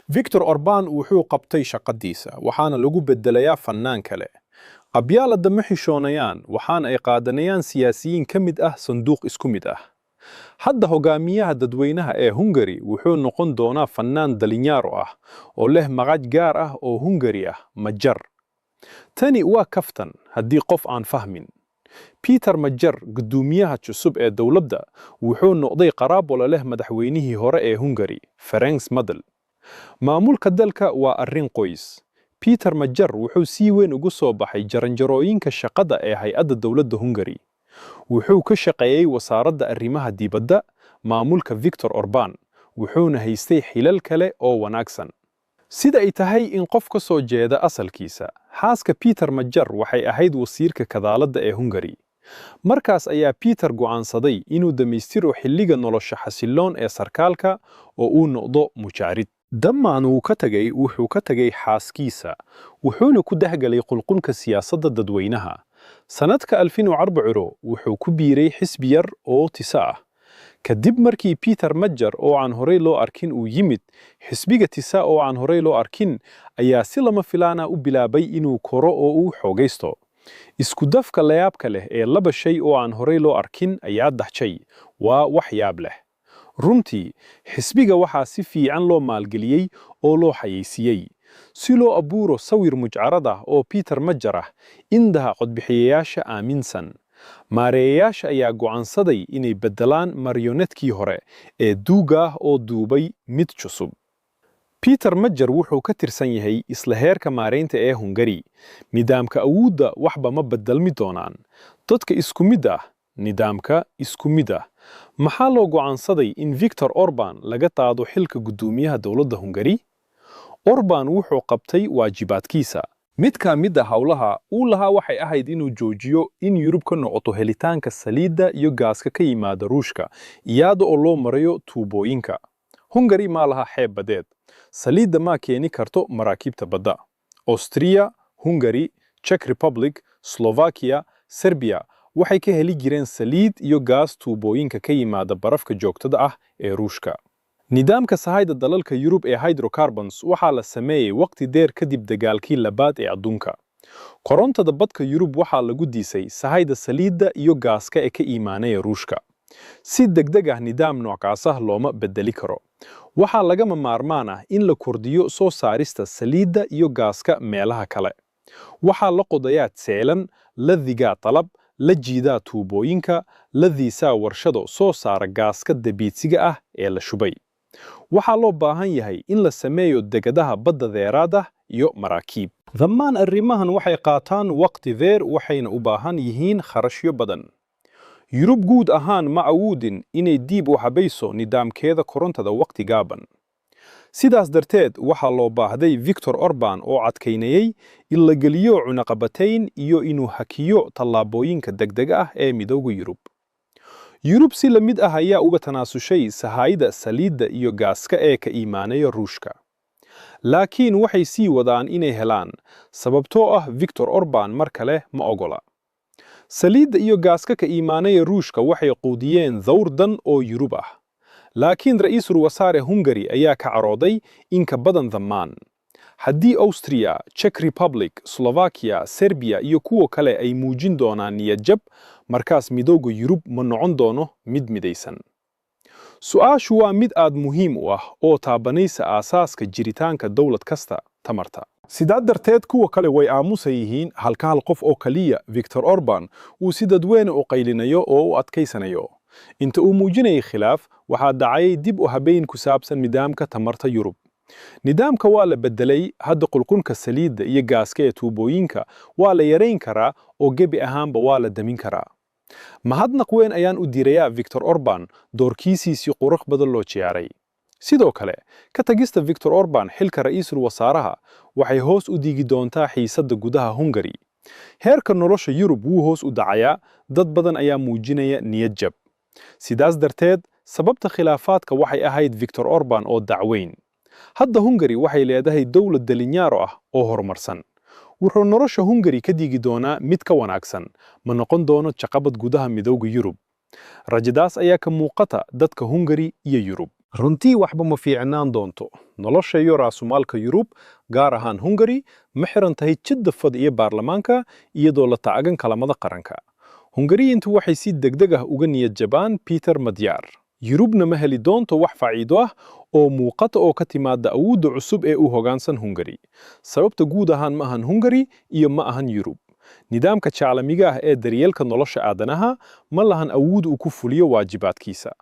Viktor Orbán wuxuu qabtay shaqadiisa, waxaana lagu bedelayaa fannaan kale. Qabyaaladda ma xishoonayaan, waxaana ay qaadanayaan siyaasiyiin ka mid ah sanduuq isku mid ah. Hadda hogaamiyaha dadweynaha ee Hungary wuxuu noqon doonaa fannaan dhalinyaro ah oo leh magac gaar ah oo Hungary ah, Magyar. Tani waa kaftan, haddii qof aan fahmin. Peter Magyar, guddoomiyaha cusub ee dowladda, wuxuu noqday qaraabo la leh madaxweynihii hore ee Hungary, Ferenc Madl. Maamulka dalka waa arrin qoys. Peter Magyar wuxuu si weyn ugu soo baxay jaranjarooyinka shaqada ee hay'adda dowladda Hungary. Wuxuu ka shaqeeyay wasaaradda arrimaha dibadda maamulka Viktor Orbán, wuxuuna haystay xilal kale oo wanaagsan. Sida ay tahay in qof ka soo jeeda asalkiisa, xaaska Peter Magyar waxay ahayd wasiirka cadaaladda ee Hungary. Markaas ayaa Peter go'aansaday inuu dhammaystiro xilliga nolosha xasilloon ee sarkaalka oo uu noqdo mujaarid. Dhammaan wuu ka tagay, wuxuu ka tagay xaaskiisa, wuxuuna ku dahgalay qulqulka siyaasadda dadweynaha. Sanadka 2004 wuxuu ku biiray xisbi yar oo Tisa ah. Kadib markii Peter Magyar oo aan horey loo arkin uu yimid, xisbiga Tisa oo aan horey loo arkin ayaa si lama filaan ah u bilaabay inuu koro oo uu xoogaysto. Isku dafka layaabka leh ee laba shay oo aan horey loo arkin ayaa dhacay, waa wax yaab leh. Runtii, xisbiga waxaa si fiican loo maalgeliyey oo loo xayeysiiyey, si loo abuuro sawir mujaarad ah oo Peter Magyar ah indhaha codbixiyayaasha aaminsan. Maareeyayaasha ayaa go'aansaday inay beddelaan marionetkii hore ee duuga ah oo duubay mid cusub. Peter Magyar wuxuu ka tirsan yahay isla heerka maareynta ee Hungary. Nidaamka awoodda waxba ma bedelmi doonaan. Dadka isku mid ah, nidaamka isku mid ah. Maxaa loo go'aansaday in Viktor Orban laga qaado xilka guddoomiyaha dowladda Hungary? Orban wuxuu qabtay waajibaadkiisa. Mid ka mid ah howlaha uu lahaa waxay ahayd inuu joojiyo in Yurub ka noqoto helitaanka saliidda iyo gaaska ka yimaada Ruushka iyada oo loo marayo tuubooyinka. Hungary ma laha xeeb badeed. Saliidda ma keeni karto maraakiibta badda. Austria, Hungary, Czech Republic, Slovakia, Serbia waxay ka heli jireen saliid iyo gaas tuubooyinka ka yimaada barafka joogtada ah ee Ruushka. Nidaamka sahayda dalalka Yurub ee hydrocarbons waxaa la sameeyey waqti dheer kadib dagaalkii labaad ee adduunka. Korontada badka Yurub waxaa lagu diisay sahayda saliidda iyo gaaska ee ka imaanaya Ruushka. Si degdeg ah nidaam noocaas ah looma bedeli karo. Waxaa lagama maarmaan ah in la kordhiyo soo saarista saliidda iyo gaaska meelaha kale. Waxaa la qodayaa ceelal, la dhigaa qalab, la jiidaa tuubooyinka, la dhisaa warshado soo saara gaaska dabiiciga ah ee la shubay. Waxaa loo baahan yahay in la sameeyo dekedaha badda dheeraad ah iyo maraakiib. Dhammaan arrimahan waxay qaataan waqti dheer waxayna u baahan yihiin kharashyo badan. Yurub guud ahaan ma awoodin inay dib u habayso nidaamkeeda korontada waqti gaaban. Sidaas darteed, waxaa loo baahday Viktor Orban oo adkaynayay in la geliyo cunaqabatayn iyo inuu hakiyo tallaabooyinka degdega ah ee Midowga Yurub. Yurub si la mid ah ayaa uga tanaasushay sahayda saliidda iyo gaaska ee ka imaanaya Ruushka. Laakiin waxay sii wadaan inay helaan, sababtoo ah Viktor Orban mar kale ma ogola. Saliidda iyo gaaska ka imaanaya Ruushka waxay quudiyeen dhowr dan oo Yurub ah. Laakiin ra'iisul wasaare Hungary ayaa ka carooday in ka badan dhammaan. Haddii Austria, Czech Republic, Slovakia, Serbia iyo kuwo kale ay muujin doonaan niyad jab, markaas Midowga Yurub ma noqon doono mid midaysan. Su'aashu waa mid aad muhiim u ah oo taabanaysa aasaaska jiritaanka dowlad kasta, tamarta. Sidaa darteed, kuwa kale way aamusan yihiin, halka hal qof oo kaliya, Viktor Orban, uu si dadweyne u qaylinayo oo u adkaysanayo. Inta uu muujinayay khilaaf, waxaa dhacay dib u habeyn ku saabsan nidaamka tamarta Yurub. Nidaamka waa la bedelay, hadda qulqulka saliidda iyo gaaska ee tuubooyinka waa la yarayn karaa oo gebi ahaanba waa la damin karaa. Mahadnaq weyn ayaan u dirayaa Viktor Orban doorkiisii si qurux badan loo ciyaaray. Sidoo kale, ka tagista Viktor Orban xilka ra'iisul wasaaraha waxay hoos u dhigi doontaa xiisadda gudaha Hungary. Heerka nolosha Yurub wuu hoos u dhacayaa, dad badan ayaa muujinaya niyad jab. Sidaas darteed, sababta khilaafaadka waxay ahayd Viktor Orban oo dacweyn. Hadda Hungary waxay leedahay dowlad dhalinyaro ah oo horumarsan. Wuxuu nolosha Hungary ka dhigi doonaa mid ka wanaagsan, ma noqon doono caqabad gudaha Midowga Yurub. Rajadaas ayaa ka muuqata dadka Hungary iyo Yurub. Runtii waxba ma fiicnaan doonto. Nolosha iyo raasumaalka Yurub, gaar ahaan Hungary, ma xirantahay jidda fadhiya baarlamaanka iyadoo la taagan kalamada qaranka. Hungariyiintu waxay si degdeg ah uga niyad jabaan Peter Magyar. Yurubna ma heli doonto wax faa'iido ah oo muuqata oo ka timaada awoodda cusub ee u hogaansan Hungary. Sababta guud ahaan ma ahan Hungary iyo ma ahan Yurub. Nidaamka caalamiga ah ee daryeelka nolosha aadanaha ma lahan awood uu ku fuliyo waajibaadkiisa.